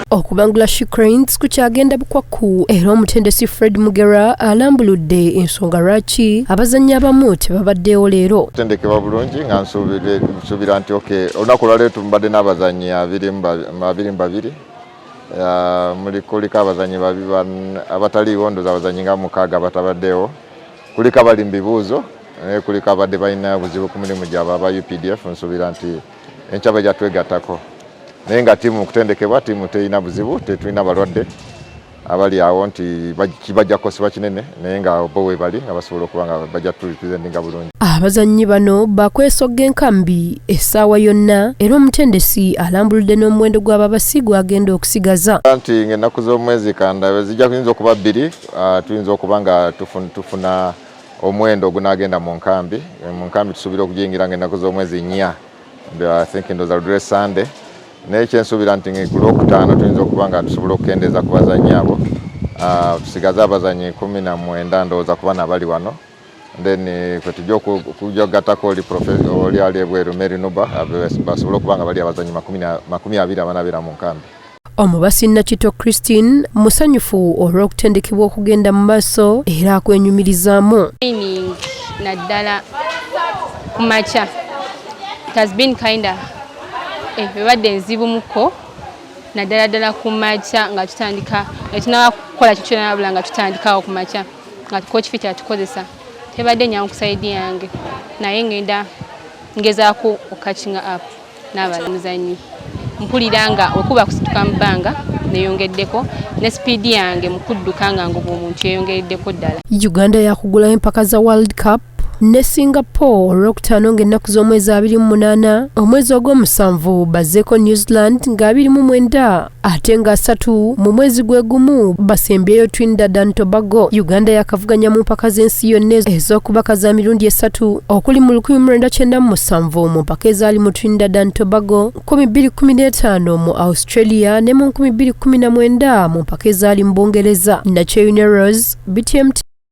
Okubangula She Cranes kukyagenda bukwakku era omutendesi Fred Mugera alambuludde ensonga lwaki abazannyi abamu tebabaddeewo leero. Tendekebwa bulungi nga nsuubira nti okay, olunaku olwaleero tumbadde n'abazannyi 22. Kuliko abazannyi abataliiwo, ndowooza abazannyi nga 6 abatabaddeewo. Kuliko abali mu bibuuzo, naye kuliko abadde balina obuzibu ku mulimu gyabwe aba UPDF. Nsuubira nti enkya bajja twegattako, naye nga ttiimu kutendekebwa, ttiimu terina buzibu, tetulina balwadde abali awo nti kibajja kukosebwa kinene, naye nga bo we bali nga basobola okuba nga bajja turepresentinga bulungi. Abazannyi bano bakwesogga enkambi essaawa yonna era omutendesi alambuludde n'omuwendo gw'ababasi gw'agenda okusigaza. Nti ng'ennaku z'omwezi kanda zijja kuyinza okuba 2, tuyinza okuba nga tufuna omuwendo ogunaagenda mu nkambi. Mu nkambi tusuubira okugiyingira ng'ennaku z'omwezi 4, I think ndowooza ludule Sunday, naye kyensuubira nti ku Lwokutaano tuyinza okuba nga tusobola okukendeeza ku bazannyi abo, tusigaze abazannyi 19 ndowooza kuba nabali wano. Then kwe tujja okujja okugattako oli ali ebweru, Mary Nuba, basobole okuba nga bali abazannyi 20 abanaabeera mu nkambi. Omubasi Nakito Christine musanyufu olw'okutendekebwa okugenda mu maaso era akwenyumirizaamu. Training naddala ku makya, it has been kinda ebadde nzibu muko, naddala ddala ku makya nga tutandika, nga tunaba kukola kintu kyonna, wabula nga tutandikawo ku makya nga Coach Fit atukozesa. Tebadde nyangu ku side yange, naye ngenda ngezaako okucatchinga up n'abalala. Muzannyi mpulira nga okuba kusituka mu bbanga neyongeddeko, ne sipiidi yange mu kudduka nga ngoba omuntu yeyongereddeko ddala. Uganda yakugulayo empaka za World Cup ne Singapore Olwokutaano ng'ennaku z'omwezi 28 omwezi ogw'omusanvu, bazzeeko New Zealand nga 29, ate nga 30 mu mwezi gwe gumu basembyeyo Trinidad and Tobago. Uganda yakavuganya mu mpaka z'ensi yonna ez'okubaka za mirundi esatu, okuli mu 1997 mu mpaka ezaali mu Trinidad and Tobago, 2015 mu Australia ne mu 2019 mu mpaka ezaali mu Bungereza. Nakyeyune Rose, BTM TV.